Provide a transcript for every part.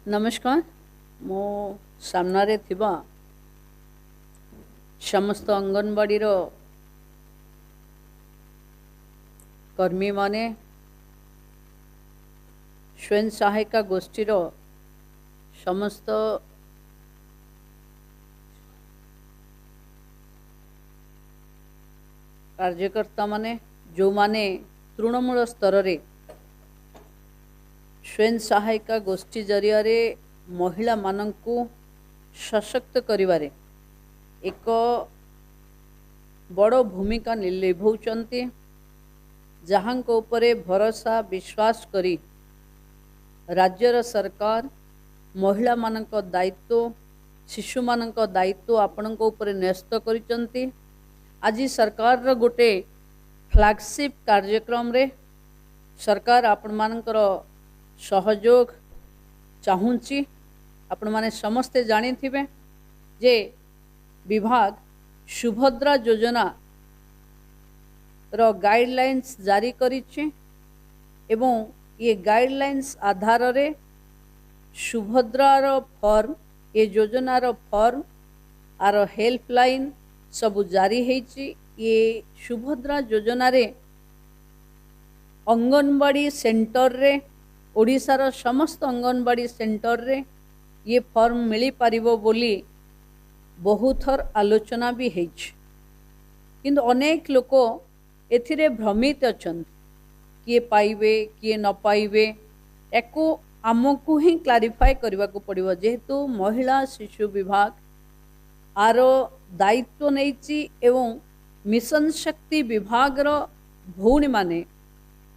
ନମସ୍କାର। ମୋ ସାମ୍ନାରେ ଥିବା ସମସ୍ତ ଅଙ୍ଗନବାଡ଼ିର କର୍ମୀମାନେ, ସ୍ୱୟଂ ସହାୟିକା ଗୋଷ୍ଠୀର ସମସ୍ତ କାର୍ଯ୍ୟକର୍ତ୍ତାମାନେ, ଯେଉଁମାନେ ତୃଣମୂଳ ସ୍ତରରେ ସ୍ୱୟଂ ସହାୟିକା ଗୋଷ୍ଠୀ ଜରିଆରେ ମହିଳାମାନଙ୍କୁ ସଶକ୍ତ କରିବାରେ ଏକ ବଡ଼ ଭୂମିକା ନିଭାଉଛନ୍ତି, ଯାହାଙ୍କ ଉପରେ ଭରସା ବିଶ୍ୱାସ କରି ରାଜ୍ୟର ସରକାର ମହିଳାମାନଙ୍କ ଦାୟିତ୍ୱ, ଶିଶୁମାନଙ୍କ ଦାୟିତ୍ୱ ଆପଣଙ୍କ ଉପରେ ନ୍ୟସ୍ତ କରିଛନ୍ତି। ଆଜି ସରକାରର ଗୋଟେ ଫ୍ଲାଗସିପ୍ କାର୍ଯ୍ୟକ୍ରମରେ ସରକାର ଆପଣମାନଙ୍କର ସହଯୋଗ ଚାହୁଁଛି। ଆପଣମାନେ ସମସ୍ତେ ଜାଣିଥିବେ ଯେ ବିଭାଗ ସୁଭଦ୍ରା ଯୋଜନାର ଗାଇଡ଼ଲାଇନ୍ସ ଜାରି କରିଛି ଏବଂ ଇଏ ଗାଇଡ଼ଲାଇନ୍ସ ଆଧାରରେ ସୁଭଦ୍ରାର ଫର୍ମ, ଏ ଯୋଜନାର ଫର୍ମ ଆର ହେଲ୍ପଲାଇନ୍ ସବୁ ଜାରି ହେଇଛି। ଇଏ ସୁଭଦ୍ରା ଯୋଜନାରେ ଅଙ୍ଗନବାଡ଼ି ସେଣ୍ଟରରେ, ଓଡ଼ିଶାର ସମସ୍ତ ଅଙ୍ଗନବାଡ଼ି ସେଣ୍ଟରରେ ଇଏ ଫର୍ମ ମିଳିପାରିବ ବୋଲି ବହୁଥର ଆଲୋଚନା ବି ହେଇଛି। କିନ୍ତୁ ଅନେକ ଲୋକ ଏଥିରେ ଭ୍ରମିତ ଅଛନ୍ତି, କିଏ ପାଇବେ କିଏ ନ ପାଇବେ। ୟାକୁ ଆମକୁ ହିଁ କ୍ଲାରିଫାଏ କରିବାକୁ ପଡ଼ିବ, ଯେହେତୁ ମହିଳା ଶିଶୁ ବିଭାଗ ଆର ଦାୟିତ୍ୱ ନେଇଛି ଏବଂ ମିଶନ ଶକ୍ତି ବିଭାଗର ଭଉଣୀମାନେ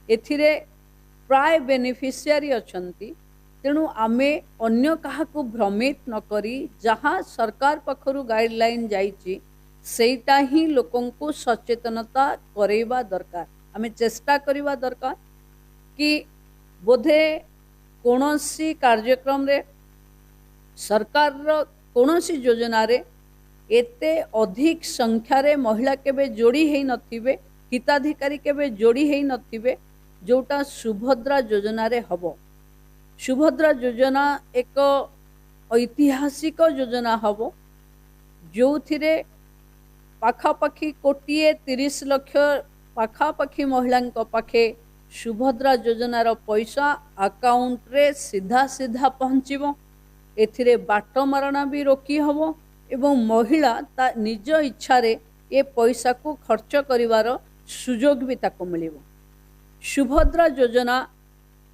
ଏଥିରେ ପ୍ରାୟ ବେନିଫିସିଆରୀ ଅଛନ୍ତି। ତେଣୁ ଆମେ ଅନ୍ୟ କାହାକୁ ଭ୍ରମିତ ନ କରି ଯାହା ସରକାର ପାଖରୁ ଗାଇଡ଼ଲାଇନ୍ ଯାଇଛି ସେଇଟା ହିଁ ଲୋକଙ୍କୁ ସଚେତନତା କରେଇବା ଦରକାର। ଆମେ ଚେଷ୍ଟା କରିବା ଦରକାର କି ବୋଧେ କୌଣସି କାର୍ଯ୍ୟକ୍ରମରେ, ସରକାରର କୌଣସି ଯୋଜନାରେ ଏତେ ଅଧିକ ସଂଖ୍ୟାରେ ମହିଳା କେବେ ଯୋଡ଼ି ହେଇନଥିବେ, ହିତାଧିକାରୀ କେବେ ଯୋଡ଼ି ହେଇନଥିବେ, ଯେଉଁଟା ସୁଭଦ୍ରା ଯୋଜନାରେ ହେବ। ସୁଭଦ୍ରା ଯୋଜନା ଏକ ଐତିହାସିକ ଯୋଜନା ହେବ, ଯେଉଁଥିରେ ପାଖାପାଖି 1 କୋଟି 30 ଲକ୍ଷ ପାଖାପାଖି ମହିଳାଙ୍କ ପାଖେ ସୁଭଦ୍ରା ଯୋଜନାର ପଇସା ଆକାଉଣ୍ଟରେ ସିଧା ସିଧା ପହଞ୍ଚିବ। ଏଥିରେ ବାଟ ମାରଣା ବି ରୋକି ହେବ ଏବଂ ମହିଳା ତା ନିଜ ଇଚ୍ଛାରେ ଏ ପଇସାକୁ ଖର୍ଚ୍ଚ କରିବାର ସୁଯୋଗ ବି ତାକୁ ମିଳିବ। ସୁଭଦ୍ରା ଯୋଜନା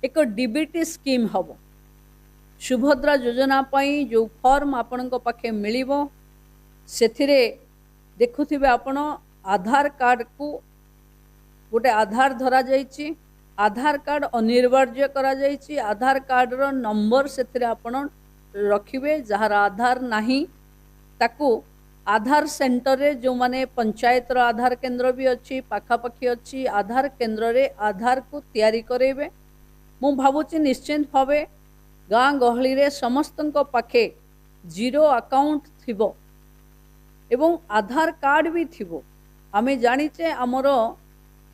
ଏକ ଡିବିଟି ସ୍କିମ୍ ହେବ। ସୁଭଦ୍ରା ଯୋଜନା ପାଇଁ ଯେଉଁ ଫର୍ମ ଆପଣଙ୍କ ପାଖେ ମିଳିବ, ସେଥିରେ ଦେଖୁଥିବେ ଆପଣ ଆଧାର କାର୍ଡ଼କୁ ଗୋଟେ ଆଧାର ଧରାଯାଇଛି, ଆଧାର କାର୍ଡ଼ ଅନିବାର୍ଯ୍ୟ କରାଯାଇଛି। ଆଧାର କାର୍ଡ଼ର ନମ୍ବର ସେଥିରେ ଆପଣ ରଖିବେ। ଯାହାର ଆଧାର ନାହିଁ ତାକୁ ଆଧାର ସେଣ୍ଟରରେ, ଯେଉଁମାନେ ପଞ୍ଚାୟତର ଆଧାର କେନ୍ଦ୍ର ବି ଅଛି, ପାଖାପାଖି ଅଛି, ଆଧାର କେନ୍ଦ୍ରରେ ଆଧାରକୁ ତିଆରି କରାଇବେ। ମୁଁ ଭାବୁଛି ନିଶ୍ଚିନ୍ତ ଭାବେ ଗାଁ ଗହଳିରେ ସମସ୍ତଙ୍କ ପାଖେ ଜିରୋ ଆକାଉଣ୍ଟ ଥିବ ଏବଂ ଆଧାର କାର୍ଡ଼ ବି ଥିବ। ଆମେ ଜାଣିଛେ ଆମର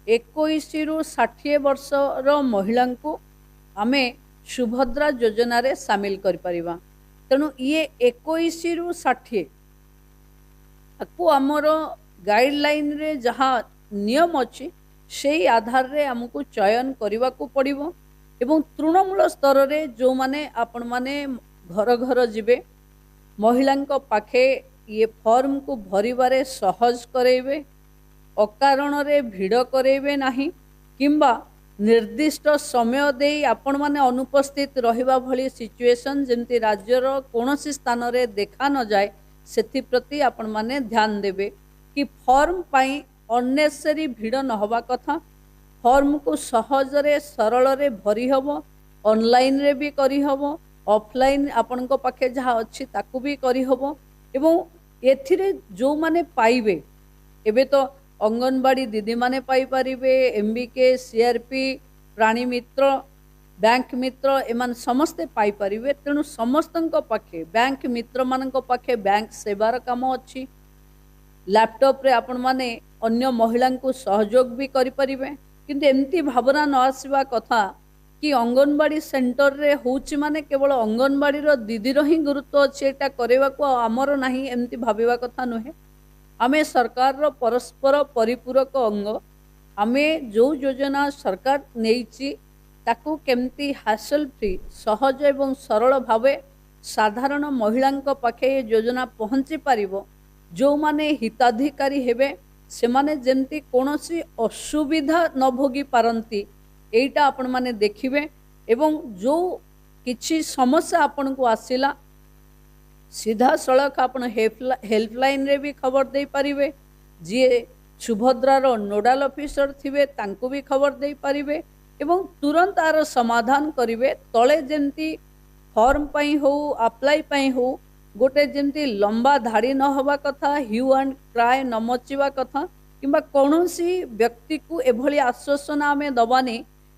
21ରୁ 60 ବର୍ଷର ମହିଳାଙ୍କୁ ଆମେ ସୁଭଦ୍ରା ଯୋଜନାରେ ସାମିଲ କରିପାରିବା। ତେଣୁ ଇଏ 21ରୁ 60, ଆକୁ ଆମର ଗାଇଡ଼ଲାଇନରେ ଯାହା ନିୟମ ଅଛି ସେଇ ଆଧାରରେ ଆମକୁ ଚୟନ କରିବାକୁ ପଡ଼ିବ। ଏବଂ ତୃଣମୂଳ ସ୍ତରରେ ଯେଉଁମାନେ ଆପଣମାନେ ଘର ଘର ଯିବେ, ମହିଳାଙ୍କ ପାଖେ ଇଏ ଫର୍ମକୁ ଭରିବାରେ ସହଜ କରାଇବେ, ଅକାରଣରେ ଭିଡ଼ କରାଇବେ ନାହିଁ କିମ୍ବା ନିର୍ଦ୍ଦିଷ୍ଟ ସମୟ ଦେଇ ଆପଣମାନେ ଅନୁପସ୍ଥିତ ରହିବା ଭଳି ସିଚୁଏସନ୍ ଯେମିତି ରାଜ୍ୟର କୌଣସି ସ୍ଥାନରେ ଦେଖା ନଯାଏ, ସେଥିପ୍ରତି ଆପଣମାନେ ଧ୍ୟାନ ଦେବେ କି ଫର୍ମ ପାଇଁ ଅନ୍ନେସେରୀ ଭିଡ଼ ନ ହେବା କଥା। ଫର୍ମକୁ ସହଜରେ ସରଳରେ ଭରି ହେବ, ଅନଲାଇନରେ ବି କରିହେବ, ଅଫଲାଇନ୍ ଆପଣଙ୍କ ପାଖେ ଯାହା ଅଛି ତାକୁ ବି କରିହେବ। ଏବଂ ଏଥିରେ ଯେଉଁମାନେ ପାଇବେ, ଏବେ ତ ଅଙ୍ଗନବାଡ଼ି ଦିଦିମାନେ ପାଇପାରିବେ, ଏମ୍ ବି କେ, ସି ଆର୍ ପି, ପ୍ରାଣୀ ମିତ୍ର, ବ୍ୟାଙ୍କ ମିତ୍ର, ଏମାନେ ସମସ୍ତେ ପାଇପାରିବେ। ତେଣୁ ସମସ୍ତଙ୍କ ପାଖେ, ବ୍ୟାଙ୍କ ମିତ୍ରମାନଙ୍କ ପାଖେ ବ୍ୟାଙ୍କ ସେବାର କାମ ଅଛି, ଲ୍ୟାପଟପ୍ରେ ଆପଣମାନେ ଅନ୍ୟ ମହିଳାଙ୍କୁ ସହଯୋଗ ବି କରିପାରିବେ। କିନ୍ତୁ ଏମିତି ଭାବନା ନ ଆସିବା କଥା କି ଅଙ୍ଗନବାଡ଼ି ସେଣ୍ଟରରେ ହେଉଛି ମାନେ କେବଳ ଅଙ୍ଗନବାଡ଼ିର ଦିଦିର ହିଁ ଗୁରୁତ୍ୱ ଅଛି ଏଇଟା କରିବାକୁ, ଆଉ ଆମର ନାହିଁ, ଏମିତି ଭାବିବା କଥା ନୁହେଁ। ଆମେ ସରକାରର ପରସ୍ପର ପରିପୂରକ ଅଙ୍ଗ। ଆମେ ଯେଉଁ ଯୋଜନା ସରକାର ନେଇଛି ତାକୁ କେମିତି ହାସଲ ଫ୍ରି, ସହଜ ଏବଂ ସରଳ ଭାବେ ସାଧାରଣ ମହିଳାଙ୍କ ପାଖେ ଏ ଯୋଜନା ପହଞ୍ଚି ପାରିବ, ଯେଉଁମାନେ ହିତାଧିକାରୀ ହେବେ ସେମାନେ ଯେମିତି କୌଣସି ଅସୁବିଧା ନ ଭୋଗି ପାରନ୍ତି, ଏଇଟା ଆପଣମାନେ ଦେଖିବେ। ଏବଂ ଯେଉଁ କିଛି ସମସ୍ୟା ଆପଣଙ୍କୁ ଆସିଲା, ସିଧାସଳଖ ଆପଣ ହେଲ୍ପଲାଇନ୍ରେ ବି ଖବର ଦେଇପାରିବେ, ଯିଏ ସୁଭଦ୍ରାର ନୋଡ଼ାଲ ଅଫିସର ଥିବେ ତାଙ୍କୁ ବି ଖବର ଦେଇପାରିବେ ଏବଂ ତୁରନ୍ତ ଆର ସମାଧାନ କରିବେ। ତଳେ ଯେମିତି ଫର୍ମ ପାଇଁ ହଉ, ଆପ୍ଲାଏ ପାଇଁ ହଉ, ଗୋଟେ ଯେମିତି ଲମ୍ବା ଧାଡ଼ି ନ ହେବା କଥା, ହ୍ୟୁ ଆଣ୍ଡ କ୍ରାଏ ନ ମଚିବା କଥା, କିମ୍ବା କୌଣସି ବ୍ୟକ୍ତିକୁ ଏଭଳି ଆଶ୍ୱାସନା ଆମେ ଦେବାନି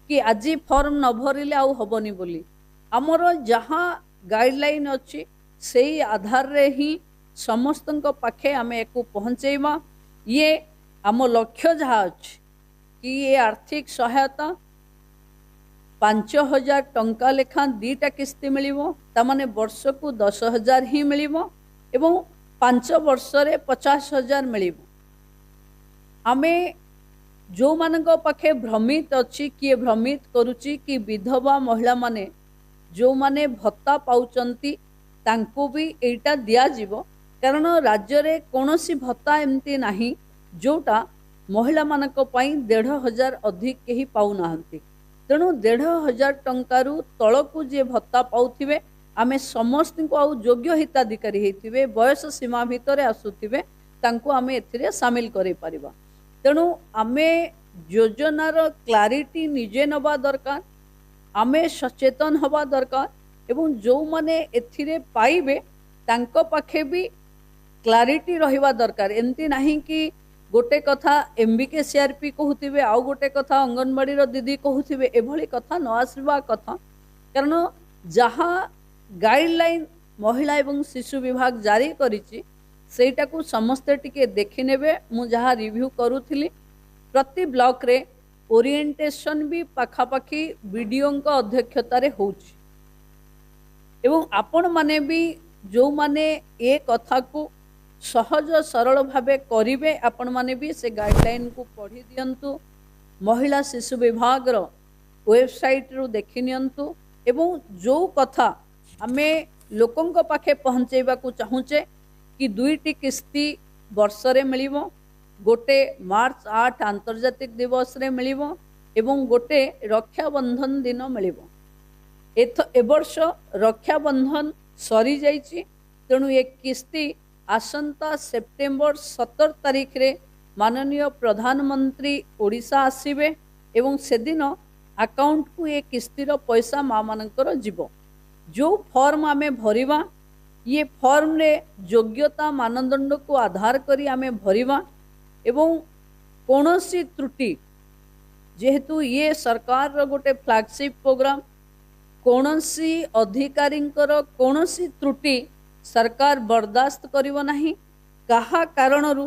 କି ଆଜି ଫର୍ମ ନ ଭରିଲେ ଆଉ ହେବନି ବୋଲି। ଆମର ଯାହା ଗାଇଡ଼ଲାଇନ୍ ଅଛି ସେଇ ଆଧାରରେ ହିଁ ସମସ୍ତଙ୍କ ପାଖେ ଆମେ ୟାକୁ ପହଞ୍ଚେଇବା। ଇଏ ଆମ ଲକ୍ଷ୍ୟ ଯାହା ଅଛି କି ଏ ଆର୍ଥିକ ସହାୟତା 5000 ଟଙ୍କା ଲେଖାଁ 2ଟା କିସ୍ତି ମିଳିବ, ତାମାନେ ବର୍ଷକୁ 10,000 ହିଁ ମିଳିବ ଏବଂ 5 ବର୍ଷରେ 50,000 ମିଳିବ। ଆମେ ଯେଉଁମାନଙ୍କ ପାଖେ ଭ୍ରମିତ ଅଛି, କିଏ ଭ୍ରମିତ କରୁଛି କି ବିଧବା ମହିଳାମାନେ ଯେଉଁମାନେ ଭତ୍ତା ପାଉଛନ୍ତି ତାଙ୍କୁ ବି ଏଇଟା ଦିଆଯିବ, କାରଣ ରାଜ୍ୟରେ କୌଣସି ଭତ୍ତା ଏମିତି ନାହିଁ ଯେଉଁଟା ମହିଳାମାନଙ୍କ ପାଇଁ 1500 ଅଧିକ କେହି ପାଉନାହାନ୍ତି। ତେଣୁ 1500 ଟଙ୍କାରୁ ତଳକୁ ଯିଏ ଭତ୍ତା ପାଉଥିବେ ଆମେ ସମସ୍ତଙ୍କୁ, ଆଉ ଯୋଗ୍ୟ ହିତାଧିକାରୀ ହେଇଥିବେ, ବୟସ ସୀମା ଭିତରେ ଆସୁଥିବେ, ତାଙ୍କୁ ଆମେ ଏଥିରେ ସାମିଲ କରାଇପାରିବା। ତେଣୁ ଆମେ ଯୋଜନାର କ୍ଲାରିଟି ନିଜେ ନେବା ଦରକାର, ଆମେ ସଚେତନ ହେବା ଦରକାର ଏବଂ ଯେଉଁମାନେ ଏଥିରେ ପାଇବେ ତାଙ୍କ ପାଖେ ବି କ୍ଲାରିଟି ରହିବା ଦରକାର। ଏମିତି ନାହିଁ କି ଗୋଟେ କଥା M B K C R P କହୁଥିବେ, ଆଉ ଗୋଟେ କଥା ଅଙ୍ଗନବାଡ଼ିର ଦିଦି କହୁଥିବେ, ଏଭଳି କଥା ନ ଆସିବା କଥା। କାରଣ ଯାହା ଗାଇଡ଼ଲାଇନ୍ ମହିଳା ଏବଂ ଶିଶୁ ବିଭାଗ ଜାରି କରିଛି ସେଇଟାକୁ ସମସ୍ତେ ଟିକେ ଦେଖିନେବେ। ମୁଁ ଯାହା ରିଭ୍ୟୁ କରୁଥିଲି, ପ୍ରତି ବ୍ଲକରେ ଓରିଏଣ୍ଟେସନ୍ ବି ପାଖାପାଖି ବିଡ଼ିଓଙ୍କ ଅଧ୍ୟକ୍ଷତାରେ ହେଉଛି ଏବଂ ଆପଣମାନେ ବି ଯେଉଁମାନେ ଏ କଥାକୁ ସହଜ ସରଳ ଭାବେ କରିବେ, ଆପଣମାନେ ବି ସେ ଗାଇଡ଼ଲାଇନ୍କୁ ପଢ଼ି ଦିଅନ୍ତୁ, ମହିଳା ଶିଶୁ ବିଭାଗର ୱେବସାଇଟ୍ରୁ ଦେଖି ନିଅନ୍ତୁ ଏବଂ ଯେଉଁ କଥା ଆମେ ଲୋକଙ୍କ ପାଖେ ପହଞ୍ଚେଇବାକୁ ଚାହୁଁଛେ କି 2ଟି କିସ୍ତି ବର୍ଷରେ ମିଳିବ, ଗୋଟେ ମାର୍ଚ୍ଚ 8 ଆନ୍ତର୍ଜାତିକ ଦିବସରେ ମିଳିବ ଏବଂ ଗୋଟେ ରକ୍ଷାବନ୍ଧନ ଦିନ ମିଳିବ। ଏ ବର୍ଷ ରକ୍ଷାବନ୍ଧନ ସରିଯାଇଛି, ତେଣୁ ଏ କିସ୍ତି ଆସନ୍ତା ସେପ୍ଟେମ୍ବର 17 ତାରିଖରେ ମାନନୀୟ ପ୍ରଧାନମନ୍ତ୍ରୀ ଓଡ଼ିଶା ଆସିବେ ଏବଂ ସେଦିନ ଆକାଉଣ୍ଟକୁ ଏ କିସ୍ତିର ପଇସା ମାଆମାନଙ୍କର ଯିବ। ଯେଉଁ ଫର୍ମ ଆମେ ଭରିବା, ଇଏ ଫର୍ମରେ ଯୋଗ୍ୟତା ମାନଦଣ୍ଡକୁ ଆଧାର କରି ଆମେ ଭରିବା ଏବଂ କୌଣସି ତ୍ରୁଟି, ଯେହେତୁ ଇଏ ସରକାରର ଗୋଟେ ଫ୍ଲାଗସିପ୍ ପ୍ରୋଗ୍ରାମ, କୌଣସି ଅଧିକାରୀଙ୍କର କୌଣସି ତ୍ରୁଟି ସରକାର ବରଦାସ୍ତ କରିବ ନାହିଁ। କାହା କାରଣରୁ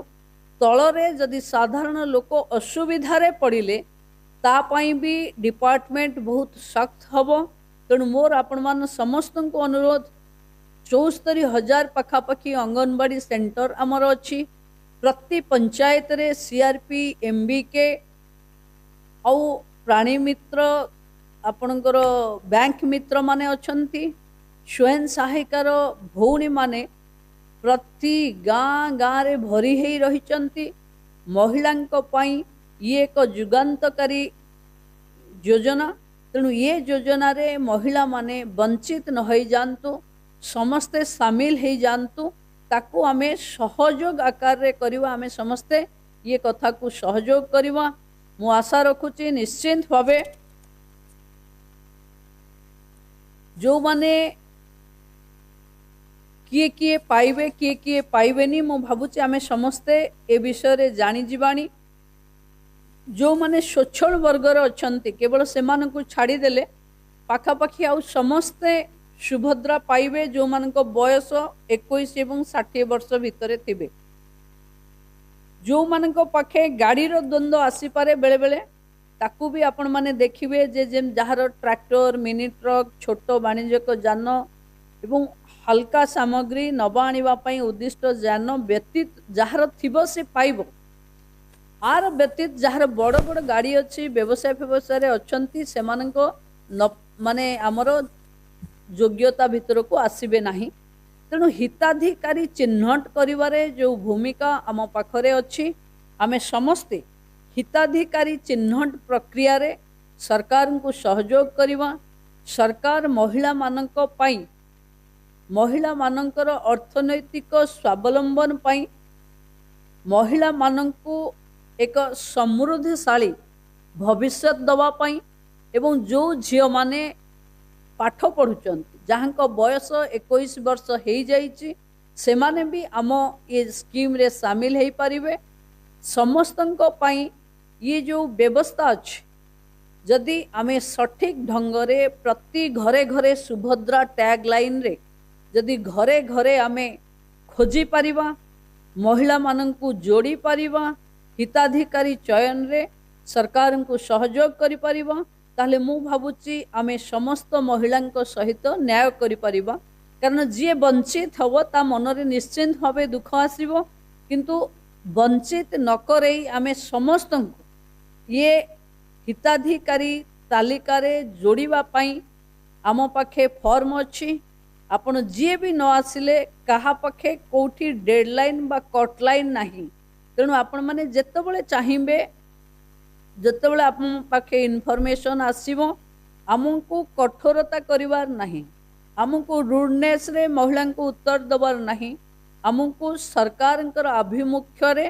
ତଳରେ ଯଦି ସାଧାରଣ ଲୋକ ଅସୁବିଧାରେ ପଡ଼ିଲେ ତା ପାଇଁ ବି ଡିପାର୍ଟମେଣ୍ଟ ବହୁତ ସଖତ ହେବ। ତେଣୁ ମୋର ଆପଣମାନ ସମସ୍ତଙ୍କୁ ଅନୁରୋଧ, 74,000 ପାଖାପାଖି ଅଙ୍ଗନବାଡ଼ି ସେଣ୍ଟର ଆମର ଅଛି, ପ୍ରତି ପଞ୍ଚାୟତରେ C R P, M B K ଆଉ ପ୍ରାଣୀ ମିତ୍ର, ଆପଣଙ୍କର ବ୍ୟାଙ୍କ ମିତ୍ରମାନେ ଅଛନ୍ତି, ସ୍ୱୟଂ ସହାୟିକାର ଭଉଣୀମାନେ ପ୍ରତି ଗାଁ ଗାଁରେ ଭରି ହେଇ ରହିଛନ୍ତି। ମହିଳାଙ୍କ ପାଇଁ ଇଏ ଏକ ଯୁଗାନ୍ତକାରୀ ଯୋଜନା। ତେଣୁ ଇଏ ଯୋଜନାରେ ମହିଳାମାନେ ବଞ୍ଚିତ ନ ହେଇଯାଆନ୍ତୁ, ସମସ୍ତେ ସାମିଲ ହେଇଯାଆନ୍ତୁ, ତାକୁ ଆମେ ସହଯୋଗ ଆକାରରେ କରିବା। ଆମେ ସମସ୍ତେ ଇଏ କଥାକୁ ସହଯୋଗ କରିବା। ମୁଁ ଆଶା ରଖୁଛି ନିଶ୍ଚିନ୍ତ ଭାବେ ଯେଉଁମାନେ କିଏ କିଏ ପାଇବେ, କିଏ କିଏ ପାଇବେନି, ମୁଁ ଭାବୁଛି ଆମେ ସମସ୍ତେ ଏ ବିଷୟରେ ଜାଣିଯିବାଣି। ଯେଉଁମାନେ ସ୍ୱଚ୍ଛଳ ବର୍ଗର ଅଛନ୍ତି କେବଳ ସେମାନଙ୍କୁ ଛାଡ଼ିଦେଲେ ପାଖାପାଖି ଆଉ ସମସ୍ତେ ସୁଭଦ୍ରା ପାଇବେ, ଯେଉଁମାନଙ୍କ ବୟସ 21 ଏବଂ 60 ବର୍ଷ ଭିତରେ ଥିବେ। ଯେଉଁମାନଙ୍କ ପାଖେ ଗାଡ଼ିର ଦ୍ୱନ୍ଦ୍ୱ ଆସିପାରେ ବେଳେବେଳେ, ତାକୁ ବି ଆପଣମାନେ ଦେଖିବେ ଯେ ଯାହାର ଟ୍ରାକ୍ଟର, ମିନି ଟ୍ରକ୍, ଛୋଟ ବାଣିଜ୍ୟିକ ଯାନ ଏବଂ ହାଲକା ସାମଗ୍ରୀ ନେବା ଆଣିବା ପାଇଁ ଉଦ୍ଦିଷ୍ଟ ଯାନ ବ୍ୟତୀତ ଯାହାର ଥିବ ସେ ପାଇବ। ଆର ବ୍ୟତୀତ ଯାହାର ବଡ଼ ବଡ଼ ଗାଡ଼ି ଅଛି, ବ୍ୟବସାୟ ଫ୍ୟବସାୟରେ ଅଛନ୍ତି, ସେମାନଙ୍କ ମାନେ ଆମର ଯୋଗ୍ୟତା ଭିତରକୁ ଆସିବେ ନାହିଁ। ତେଣୁ ହିତାଧିକାରୀ ଚିହ୍ନଟ କରିବାରେ ଯେଉଁ ଭୂମିକା ଆମ ପାଖରେ ଅଛି, ଆମେ ସମସ୍ତେ ହିତାଧିକାରୀ ଚିହ୍ନଟ ପ୍ରକ୍ରିୟାରେ ସରକାରଙ୍କୁ ସହଯୋଗ କରିବା। ସରକାର ମହିଳାମାନଙ୍କ ପାଇଁ, ମହିଳାମାନଙ୍କର ଅର୍ଥନୈତିକ ସ୍ୱାବଲମ୍ବନ ପାଇଁ, ମହିଳାମାନଙ୍କୁ ଏକ ସମୃଦ୍ଧିଶାଳୀ ଭବିଷ୍ୟତ ଦେବା ପାଇଁ ଏବଂ ଯେଉଁ ଝିଅମାନେ ପାଠ ପଢ଼ୁଛନ୍ତି, ଯାହାଙ୍କ ବୟସ 21 ବର୍ଷ ହେଇଯାଇଛି, ସେମାନେ ବି ଆମ ଏ ସ୍କିମ୍ରେ ସାମିଲ ହେଇପାରିବେ। ସମସ୍ତଙ୍କ ପାଇଁ ଇଏ ଯେଉଁ ବ୍ୟବସ୍ଥା ଅଛି, ଯଦି ଆମେ ସଠିକ୍ ଢଙ୍ଗରେ ପ୍ରତି ଘରେ ଘରେ ସୁଭଦ୍ରା ଟ୍ୟାଗ୍ ଲାଇନ୍ରେ ଯଦି ଘରେ ଘରେ ଆମେ ଖୋଜିପାରିବା, ମହିଳାମାନଙ୍କୁ ଯୋଡ଼ି ପାରିବା, ହିତାଧିକାରୀ ଚୟନରେ ସରକାରଙ୍କୁ ସହଯୋଗ କରିପାରିବା, ତାହେଲେ ମୁଁ ଭାବୁଛି ଆମେ ସମସ୍ତ ମହିଳାଙ୍କ ସହିତ ନ୍ୟାୟ କରିପାରିବା। କାରଣ ଯିଏ ବଞ୍ଚିତ ହେବ ତା ମନରେ ନିଶ୍ଚିନ୍ତ ଭାବେ ଦୁଃଖ ଆସିବ, କିନ୍ତୁ ବଞ୍ଚିତ ନ କରେଇ ଆମେ ସମସ୍ତଙ୍କୁ ଇଏ ହିତାଧିକାରୀ ତାଲିକାରେ ଯୋଡ଼ିବା ପାଇଁ ଆମ ପାଖେ ଫର୍ମ ଅଛି। ଆପଣ ଯିଏ ବି ନ ଆସିଲେ, କାହା ପାଖେ କେଉଁଠି ଡେଡ଼ଲାଇନ୍ ବା କଟଲାଇନ୍ ନାହିଁ। ତେଣୁ ଆପଣମାନେ ଯେତେବେଳେ ଚାହିଁବେ, ଯେତେବେଳେ ଆପଣଙ୍କ ପାଖେ ଇନଫର୍ମେସନ୍ ଆସିବ, ଆମକୁ କଠୋରତା କରିବାର ନାହିଁ, ଆମକୁ ରୁଡ଼ନେସ୍ରେ ମହିଳାଙ୍କୁ ଉତ୍ତର ଦେବାର ନାହିଁ। ଆମକୁ ସରକାରଙ୍କର ଆଭିମୁଖ୍ୟରେ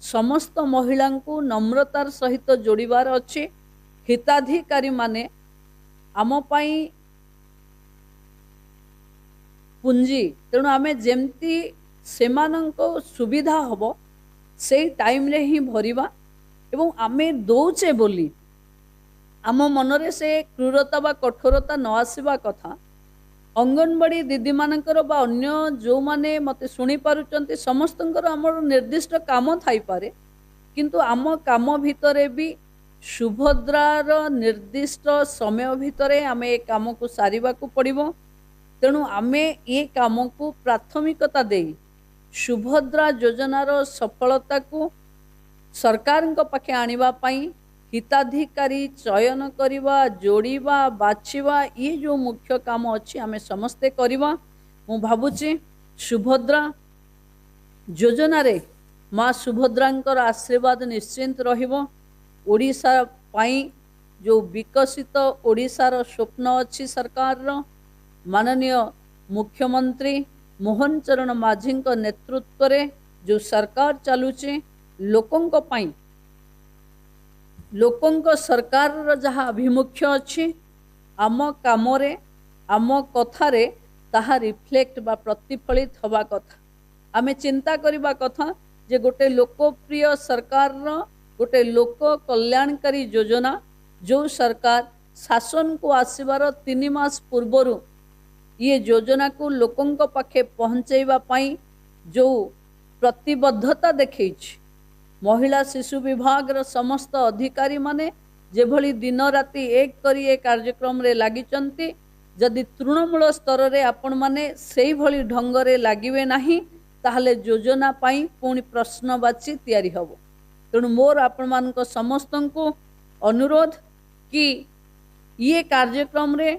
ସମସ୍ତ ମହିଳାଙ୍କୁ ନମ୍ରତାର ସହିତ ଯୋଡ଼ିବାର ଅଛି। ହିତାଧିକାରୀମାନେ ଆମ ପାଇଁ ପୁଞ୍ଜି, ତେଣୁ ଆମେ ଯେମିତି ସେମାନଙ୍କ ସୁବିଧା ହେବ ସେଇ ଟାଇମ୍ରେ ହିଁ ଭରିବା। ଏବଂ ଆମେ ଦଉଛେ ବୋଲି ଆମ ମନରେ ସେ କ୍ରୂରତା ବା କଠୋରତା ନ ଆସିବା କଥା। ଅଙ୍ଗନବାଡ଼ି ଦିଦିମାନଙ୍କର ବା ଅନ୍ୟ ଯେଉଁମାନେ ମୋତେ ଶୁଣିପାରୁଛନ୍ତି, ସମସ୍ତଙ୍କର ଆମର ନିର୍ଦ୍ଦିଷ୍ଟ କାମ ଥାଇପାରେ, କିନ୍ତୁ ଆମ କାମ ଭିତରେ ବି ସୁଭଦ୍ରାର ନିର୍ଦ୍ଦିଷ୍ଟ ସମୟ ଭିତରେ ଆମେ ଏ କାମକୁ ସାରିବାକୁ ପଡ଼ିବ। ତେଣୁ ଆମେ ଏ କାମକୁ ପ୍ରାଥମିକତା ଦେଇ ସୁଭଦ୍ରା ଯୋଜନାର ସଫଳତାକୁ ସରକାରଙ୍କ ପାଖେ ଆଣିବା ପାଇଁ ହିତାଧିକାରୀ ଚୟନ କରିବା, ଯୋଡ଼ିବା, ବାଛିବା, ଇଏ ଯେଉଁ ମୁଖ୍ୟ କାମ ଅଛି ଆମେ ସମସ୍ତେ କରିବା। ମୁଁ ଭାବୁଛି ସୁଭଦ୍ରା ଯୋଜନାରେ ମା ସୁଭଦ୍ରାଙ୍କର ଆଶୀର୍ବାଦ ନିଶ୍ଚିନ୍ତ ରହିବ। ଓଡ଼ିଶା ପାଇଁ ଯେଉଁ ବିକଶିତ ଓଡ଼ିଶାର ସ୍ୱପ୍ନ ଅଛି ସରକାରର, ମାନନୀୟ ମୁଖ୍ୟମନ୍ତ୍ରୀ ମୋହନ ଚରଣ ମାଝୀଙ୍କ ନେତୃତ୍ୱରେ ଯେଉଁ ସରକାର ଚାଲୁଛି, ଲୋକଙ୍କ ପାଇଁ ଲୋକଙ୍କ ସରକାରର ଯାହା ଆଭିମୁଖ୍ୟ ଅଛି, ଆମ କାମରେ ଆମ କଥାରେ ତାହା ରିଫ୍ଲେକ୍ଟ ବା ପ୍ରତିଫଳିତ ହେବା କଥା। ଆମେ ଚିନ୍ତା କରିବା କଥା ଯେ ଗୋଟେ ଲୋକପ୍ରିୟ ସରକାରର ଗୋଟେ ଲୋକ କଲ୍ୟାଣକାରୀ ଯୋଜନା, ଯେଉଁ ସରକାର ଶାସନକୁ ଆସିବାର 3 ମାସ ପୂର୍ବରୁ ଇଏ ଯୋଜନାକୁ ଲୋକଙ୍କ ପାଖେ ପହଞ୍ଚାଇବା ପାଇଁ ଯେଉଁ ପ୍ରତିବଦ୍ଧତା ଦେଖେଇଛି, ମହିଳା ଶିଶୁ ବିଭାଗର ସମସ୍ତ ଅଧିକାରୀମାନେ ଯେଭଳି ଦିନ ରାତି ଏକ କରି ଏ କାର୍ଯ୍ୟକ୍ରମରେ ଲାଗିଛନ୍ତି, ଯଦି ତୃଣମୂଳ ସ୍ତରରେ ଆପଣମାନେ ସେଇଭଳି ଢଙ୍ଗରେ ଲାଗିବେ ନାହିଁ, ତାହେଲେ ଯୋଜନା ପାଇଁ ପୁଣି ପ୍ରଶ୍ନବାଚୀ ତିଆରି ହେବ। ତେଣୁ ମୋର ଆପଣମାନଙ୍କ ସମସ୍ତଙ୍କୁ ଅନୁରୋଧ କି ଇଏ କାର୍ଯ୍ୟକ୍ରମରେ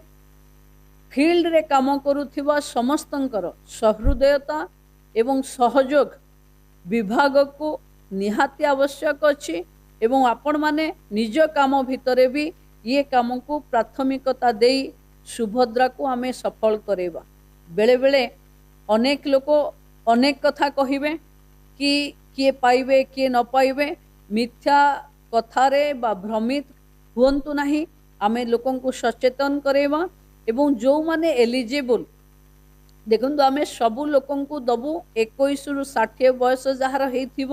ଫିଲ୍ଡରେ କାମ କରୁଥିବା ସମସ୍ତଙ୍କର ସହୃଦୟତା ଏବଂ ସହଯୋଗ ବିଭାଗକୁ ନିହାତି ଆବଶ୍ୟକ ଅଛି ଏବଂ ଆପଣମାନେ ନିଜ କାମ ଭିତରେ ବି ଇଏ କାମକୁ ପ୍ରାଥମିକତା ଦେଇ ସୁଭଦ୍ରାକୁ ଆମେ ସଫଳ କରାଇବା। ବେଳେବେଳେ ଅନେକ ଲୋକ ଅନେକ କଥା କହିବେ କି କିଏ ପାଇବେ କିଏ ନ ପାଇବେ, ମିଥ୍ୟା କଥାରେ ବା ଭ୍ରମିତ ହୁଅନ୍ତୁ ନାହିଁ। ଆମେ ଲୋକଙ୍କୁ ସଚେତନ କରାଇବା ଏବଂ ଯେଉଁମାନେ ଏଲିଜିବୁଲ୍, ଦେଖନ୍ତୁ ଆମେ ସବୁ ଲୋକଙ୍କୁ ଦେବୁ 21ରୁ 60 ବୟସ ଯାହାର ହେଇଥିବ,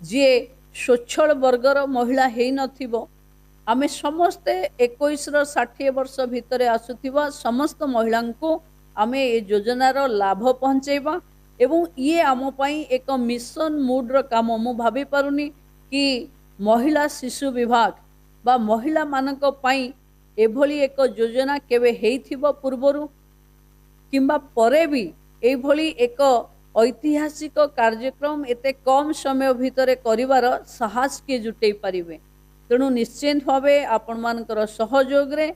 ଯିଏ ସ୍ୱଚ୍ଛଳ ବର୍ଗର ମହିଳା ହେଇନଥିବ, ଆମେ ସମସ୍ତେ 21ର 60 ବର୍ଷ ଭିତରେ ଆସୁଥିବା ସମସ୍ତ ମହିଳାଙ୍କୁ ଆମେ ଏ ଯୋଜନାର ଲାଭ ପହଞ୍ଚାଇବା। ଏବଂ ଇଏ ଆମ ପାଇଁ ଏକ ମିଶନ ମୁଡ୍ର କାମ। ମୁଁ ଭାବିପାରୁନି କି ମହିଳା ଶିଶୁ ବିଭାଗ ବା ମହିଳାମାନଙ୍କ ପାଇଁ ଏଭଳି ଏକ ଯୋଜନା କେବେ ହେଇଥିବ ପୂର୍ବରୁ କିମ୍ବା ପରେ ବି ଏଇଭଳି ଏକ ଐତିହାସିକ କାର୍ଯ୍ୟକ୍ରମ ଏତେ କମ୍ ସମୟ ଭିତରେ କରିବାର ସାହସ କିଏ ଜୁଟେଇ ପାରିବେ? ତେଣୁ ନିଶ୍ଚିନ୍ତ ଭାବେ ଆପଣମାନଙ୍କର ସହଯୋଗରେ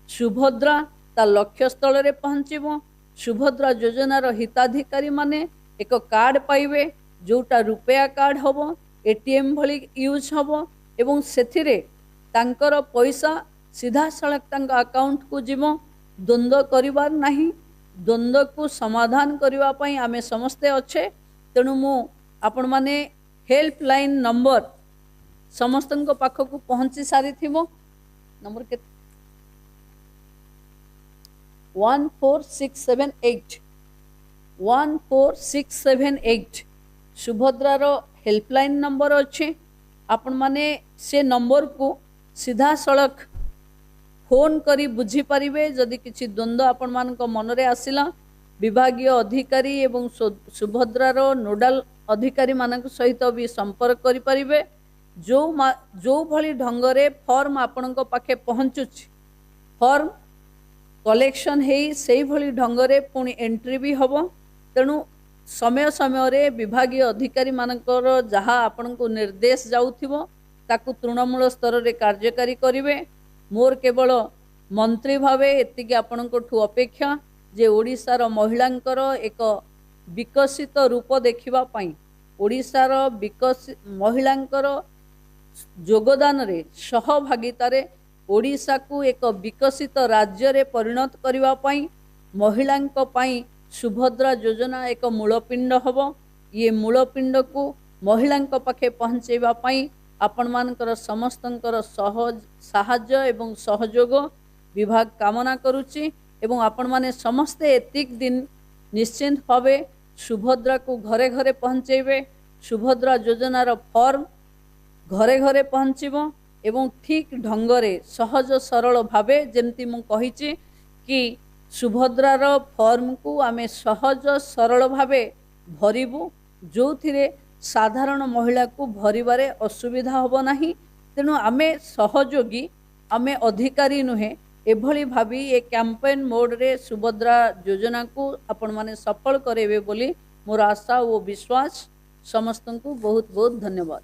ସୁଭଦ୍ରା ତା ଲକ୍ଷ୍ୟସ୍ଥଳରେ ପହଞ୍ଚିବ। ସୁଭଦ୍ରା ଯୋଜନାର ହିତାଧିକାରୀମାନେ ଏକ କାର୍ଡ଼ ପାଇବେ, ଯେଉଁଟା ରୁପେୟା କାର୍ଡ଼ ହେବ, ATM ଭଳି ୟୁଜ୍ ହେବ ଏବଂ ସେଥିରେ ତାଙ୍କର ପଇସା ସିଧାସଳଖ ତାଙ୍କ ଆକାଉଣ୍ଟକୁ ଯିବ। ଦ୍ୱନ୍ଦ୍ୱ କରିବାର ନାହିଁ, ଦ୍ୱନ୍ଦ୍ୱକୁ ସମାଧାନ କରିବା ପାଇଁ ଆମେ ସମସ୍ତେ ଅଛେ। ତେଣୁ ମୁଁ ଆପଣମାନେ ହେଲ୍ପଲାଇନ୍ ନମ୍ବର ସମସ୍ତଙ୍କ ପାଖକୁ ପହଞ୍ଚି ସାରିଥିବ। ନମ୍ବର କେତେ? 14678, 14678 ସୁଭଦ୍ରାର ହେଲ୍ପଲାଇନ୍ ନମ୍ବର ଅଛି। ଆପଣମାନେ ସେ ନମ୍ବରକୁ ସିଧାସଳଖ ଫୋନ୍ କରି ବୁଝିପାରିବେ ଯଦି କିଛି ଦ୍ୱନ୍ଦ୍ୱ ଆପଣମାନଙ୍କ ମନରେ ଆସିଲା। ବିଭାଗୀୟ ଅଧିକାରୀ ଏବଂ ସୁଭଦ୍ରାର ନୋଡାଲ ଅଧିକାରୀମାନଙ୍କ ସହିତ ବି ସମ୍ପର୍କ କରିପାରିବେ। ଯେଉଁଭଳି ଢଙ୍ଗରେ ଫର୍ମ ଆପଣଙ୍କ ପାଖେ ପହଞ୍ଚୁଛି, ଫର୍ମ କଲେକ୍ସନ୍ ହେଇ ସେଇଭଳି ଢଙ୍ଗରେ ପୁଣି ଏଣ୍ଟ୍ରି ବି ହେବ। ତେଣୁ ସମୟ ସମୟରେ ବିଭାଗୀୟ ଅଧିକାରୀମାନଙ୍କର ଯାହା ଆପଣଙ୍କୁ ନିର୍ଦ୍ଦେଶ ଯାଉଥିବ ତାକୁ ତୃଣମୂଳ ସ୍ତରରେ କାର୍ଯ୍ୟକାରୀ କରିବେ। ମୋର କେବଳ ମନ୍ତ୍ରୀ ଭାବେ ଏତିକି ଆପଣଙ୍କଠୁ ଅପେକ୍ଷା ଯେ ଓଡ଼ିଶାର ମହିଳାଙ୍କର ଏକ ବିକଶିତ ରୂପ ଦେଖିବା ପାଇଁ, ଓଡ଼ିଶାର ମହିଳାଙ୍କର ଯୋଗଦାନରେ ସହଭାଗିତାରେ ଓଡ଼ିଶାକୁ ଏକ ବିକଶିତ ରାଜ୍ୟରେ ପରିଣତ କରିବା ପାଇଁ ମହିଳାଙ୍କ ପାଇଁ ସୁଭଦ୍ରା ଯୋଜନା ଏକ ମୂଳପିଣ୍ଡ ହେବ। ଇଏ ମୂଳପିଣ୍ଡକୁ ମହିଳାଙ୍କ ପାଖେ ପହଞ୍ଚାଇବା ପାଇଁ ଆପଣମାନଙ୍କର ସମସ୍ତଙ୍କର ସାହାଯ୍ୟ ଏବଂ ସହଯୋଗ ବିଭାଗ କାମନା କରୁଛି ଏବଂ ଆପଣମାନେ ସମସ୍ତେ ଏତିକି ଦିନ ନିଶ୍ଚିନ୍ତ ଭାବେ ସୁଭଦ୍ରାକୁ ଘରେ ଘରେ ପହଞ୍ଚାଇବେ। ସୁଭଦ୍ରା ଯୋଜନାର ଫର୍ମ ଘରେ ଘରେ ପହଞ୍ଚିବ ଏବଂ ଠିକ୍ ଢଙ୍ଗରେ ସହଜ ସରଳ ଭାବେ, ଯେମିତି ମୁଁ କହିଛି କି ସୁଭଦ୍ରାର ଫର୍ମକୁ ଆମେ ସହଜ ସରଳ ଭାବେ ଭରିବୁ, ଯେଉଁଥିରେ ସାଧାରଣ ମହିଳାକୁ ଭରିବାରେ ଅସୁବିଧା ହେବ ନାହିଁ। ତେଣୁ ଆମେ ସହଯୋଗୀ, ଆମେ ଅଧିକାରୀ ନୁହେଁ, ଏଭଳି ଭାବି ଏ କ୍ୟାମ୍ପେନ୍ ମୋଡ଼ରେ ସୁଭଦ୍ରା ଯୋଜନାକୁ ଆପଣମାନେ ସଫଳ କରାଇବେ ବୋଲି ମୋର ଆଶା ଓ ବିଶ୍ୱାସ। ସମସ୍ତଙ୍କୁ ବହୁତ ବହୁତ ଧନ୍ୟବାଦ।